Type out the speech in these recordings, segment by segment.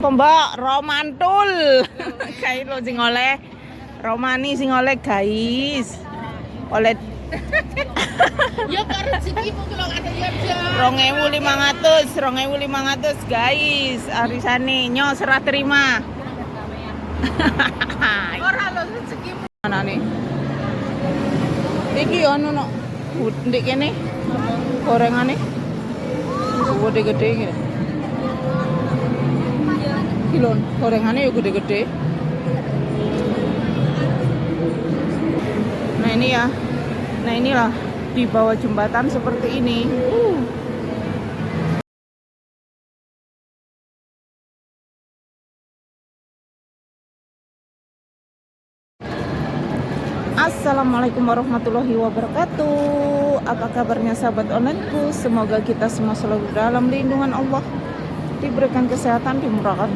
Mbak Romantul. Kae lho sing oleh Romani sing oleh guys. Oleh Ya kok rezekimu kalau ada ya aja. 2500, 2500 guys. Arisane nyo serah terima. Ora lho rezekimu. Mana nih? Iki ono no. Ndek kene gorengane. Gede-gede iki. Iki lho, gorengane yo gede-gede. Nah ini ya. Nah inilah di bawah jembatan seperti ini. Assalamualaikum warahmatullahi wabarakatuh. Apa kabarnya sahabat onlineku? Semoga kita semua selalu dalam lindungan Allah, diberikan kesehatan, dimurahkan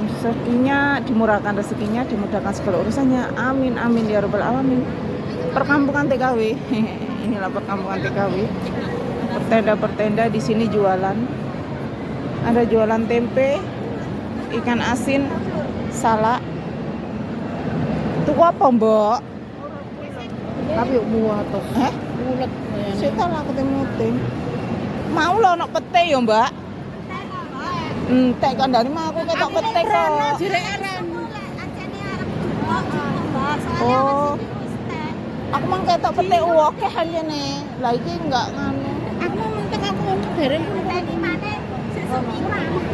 rezekinya, dimudahkan segala urusannya. Amin amin ya rabbal alamin. Perkampungan TKW. Inilah perkampungan TKW. Pertenda-pertenda di sini jualan. Ada jualan tempe, ikan asin, salak. Tuku apa, Mbok? Tapi buah tuh. Heh? Bulat. Sik ta lah ketemu tim. Mau lho ono pete ya, Mbak? Entek kandhane mah aku ketok pete kok. Jirekan. Oh. Aku mang ketok pete akeh anjene. Lah iki enggak nganu. Aku mau mentek aku ngomong dereng.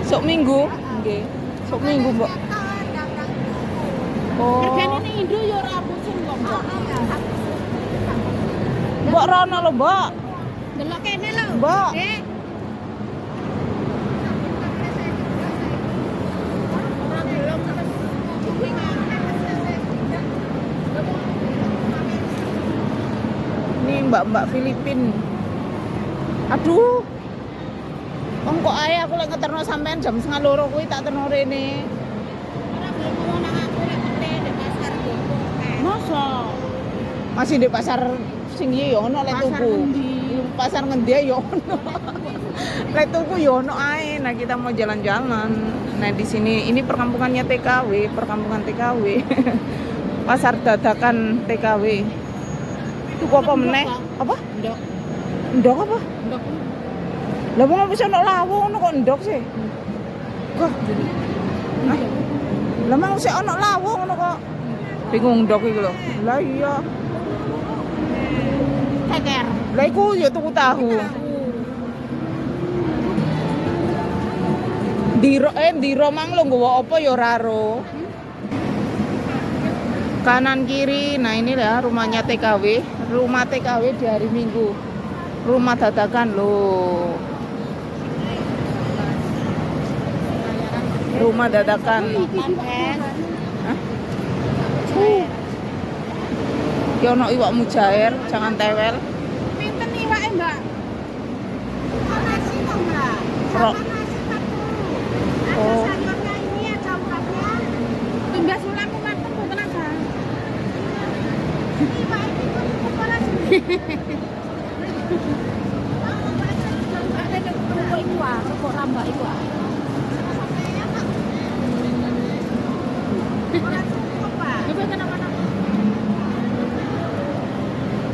Sok minggu. Nggih. Sok minggu, Mbak. Oh. Regane ning Indo ya ora pusing kok, Mbak. Mbok rono lho, Mbak. Delok kene lho. Mbak. Eh. Ora gelem terus. Ini mbak-mbak Filipin. Aduh. Wong kok ae aku lek ngeterno sampean jam 1.30 kuwi tak terno rene. Ora gelem ngomong nang aku lek pete ndek pasar Bogor. Masa? Masih di pasar sing iki ya ono lek Pasar tuku. ngendi? Pasar ngendi ya ono. Lek tuku ya ono ae. Nah, kita mau jalan-jalan. Nah, di sini ini perkampungannya TKW, perkampungan TKW. Pasar dadakan TKW. Tuku apa meneh? Apa? Ndok. Ndok apa? Ndok. Lah wong wis ono lawuh ngono kok ndok sih. Kok. Hah? Lah mau sik ono lawuh ngono kok. Bingung ndok iki lho. Lah iya. Keker. Lah iku ya tuku tahu. Ndiro ndiro mang lho nggawa apa ya ora ro. Kanan kiri. Nah, ini ya rumahnya TKW, rumah TKW di hari Minggu. Rumah dadakan loh. Rumah dadakan. Hah? Ki ono iwak mujair, jangan tewel. Pinten iwake, Mbak? Nasi toh, Mbak? Ro- Sama nasi satu. Ada Oh. sayurnya ini, ada urapnya. Tumbas ulang mateng mboten ada. Ini Pak, ini kok cukup ora sih? Ada tuku iku ah, rego rambak iku ah. Ora cukup, Pak. Coba kenapa-napa.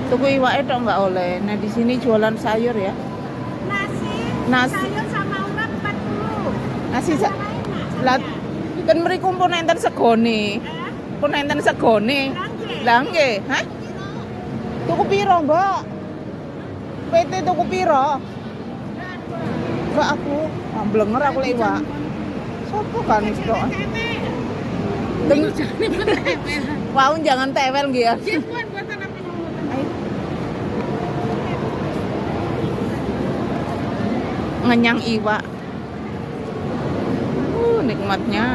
Tuku iwake tok nggak oleh. Nah, di sini jualan sayur ya. Nasi, Nasi. sayur sama urap 40. Nasi Sama enak. lah kan mriku pun enten segone. Pun enten segone. Lah nggih, hah? Tuku piro, Mbak? PT tuku piro? Enggak aku, blenger aku lek iwak. Sopo kan tok? Wau jangan tewel nggih ya. Nggih, pun mboten apa-apa. Ayo. Ngenyang iwak. Nikmatnya.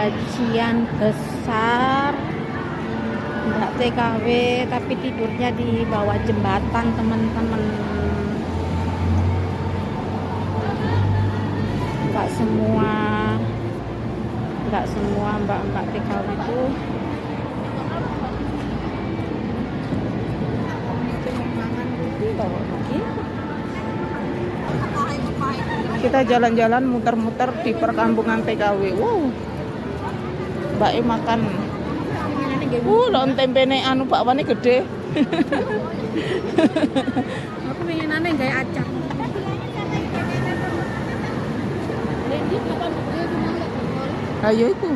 Sebagian besar mbak TKW tapi tidurnya di bawah jembatan teman-teman. Nggak semua, nggak semua mbak-mbak TKW itu Kita jalan-jalan muter-muter di perkampungan TKW. Wow. Mbak E makan. Lon tempene anu bakwane gede. Aku pengen aneh gawe acar. Ayo iku.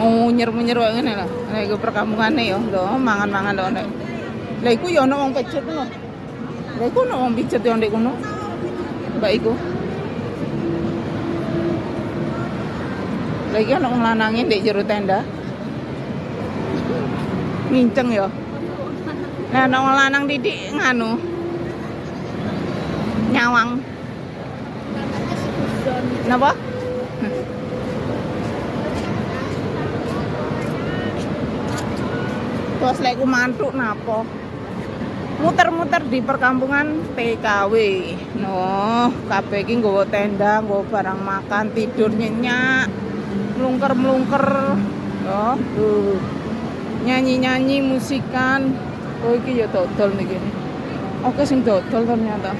Munyer-munyer wae ngene lho. Nek iku perkampungane ya, lho mangan-mangan lho nek. Lah iku ya ono wong pijet lho. Lah iku ono wong pijet ya ndek kono. Mbak iku. Lah iki ono wong lanange ndek jero tenda. Nginceng ya. Lah ono wong lanang titik nganu. Nyawang. Napa? Terus lek ku mantuk napa? Muter-muter di perkampungan TKW. Noh, kabeh iki nggawa tenda, nggawa barang makan, tidur nyenyak, mlungker-mlungker. Oh, tuh. Nyanyi-nyanyi, musikan. Oh, iki ya dodol nih gini. Oke sing dodol ternyata.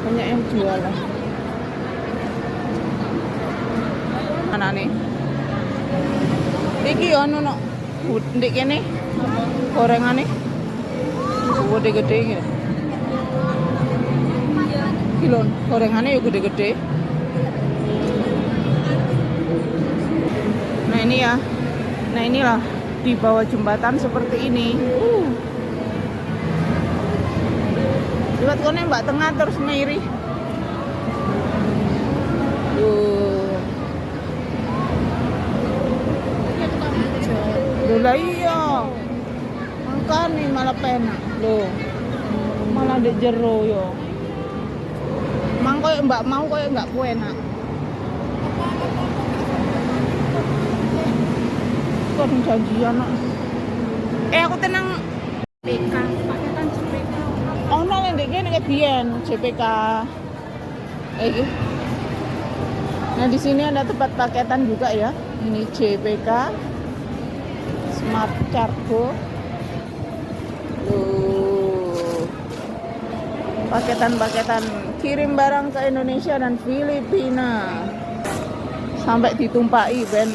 Banyak yang jualan. Mana nih? Iki ono no. Ndek kene. Gorengane. Gede-gede iki. Iki lho, gorengane yo gede-gede. Nah ini ya. Nah inilah di bawah jembatan seperti ini. Liwat kono Mbak Tengah terus ngiri. Tuh. Loh lah iya. Makane malah penak lho. Malah ndek jero yo. Mang koyo Mbak mau koyo enggak enak. Kok janjian kok. Aku tenang PK, paketan JPK. ono lho ndek kene kayak biyen JPK. Iki. Nah, di sini ada tempat paketan juga ya. Ini JPK Smart Cargo. Tuh. Paketan-paketan kirim barang ke Indonesia dan Filipina. Sampai ditumpaki ben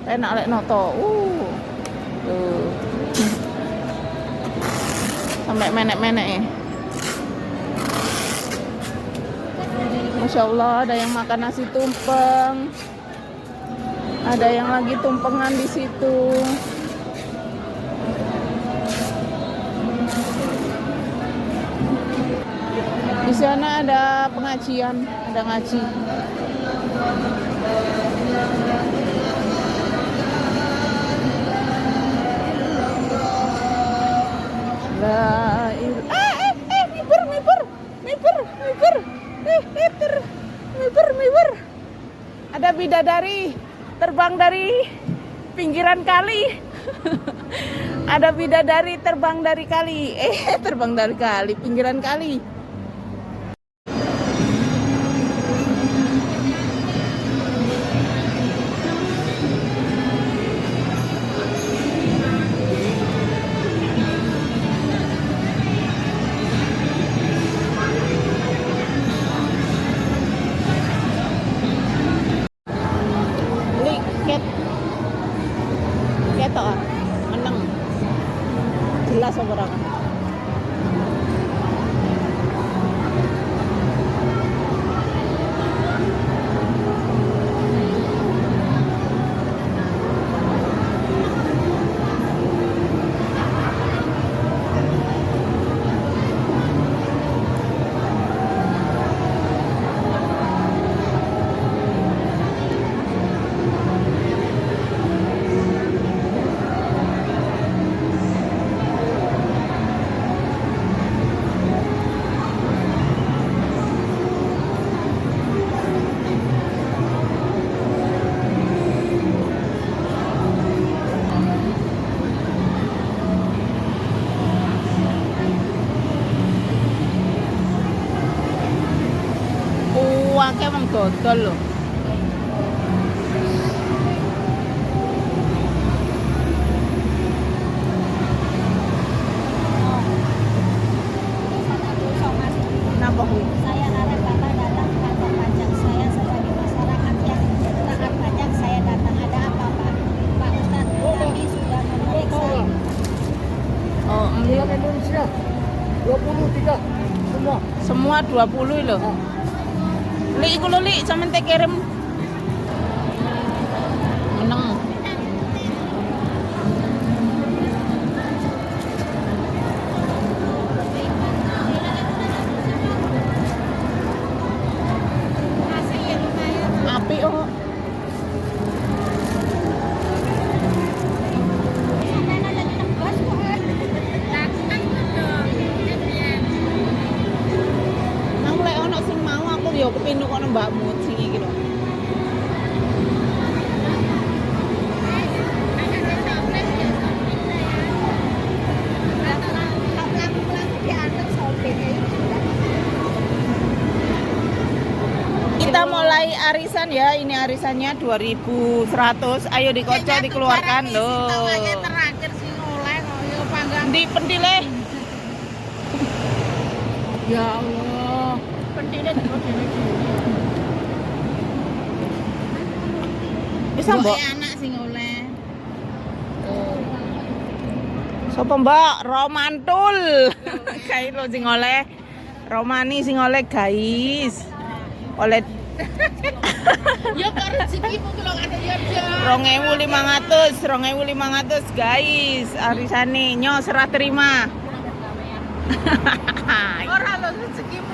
enak lek noto. Tuh. Sampai menek-menek ya. Masya Allah, ada yang makan nasi tumpeng. Ada yang lagi tumpengan di situ. Di sana ada pengajian, ada ngaji. La miber, miber, miber, miber, miber, miber. Ada bidadari terbang dari pinggiran kali. Ada bidadari terbang dari kali. Terbang dari kali, pinggiran kali. Li ket ketok ah, meneng. Jelas apa ora? Dodol lho. Napa kuwi? Saya larang Bapak datang ke kantor pajak. Saya sebagai masyarakat yang taat pajak, saya datang. Ada apa, Pak? Pak Ustadz, kami sudah memeriksa. Oh, Orang Indonesia 23 semua. Semua 20 lho. Li iku lho Li, sampean tak kirim. Meneng. Apik oh. Nang lek ono sing mau aku ya kepengin nukono mbakmu sing iki lho. Kita mulai arisan ya, ini arisannya 2100. Ayo dikocok dikeluarkan loh. Terakhir sing oleh kok ya panggang. Di pentile. Ya Allah. Pentile Bisa, Mbok? Anak sing oleh. Sopo Mbak? Romantul. Kae lho sing oleh. Romani sing oleh, guys. Oleh Ya kok rezekimu ki lho ada ya. 2500, 2500 guys. Arisane nyo serah terima. Ora lho rezekimu.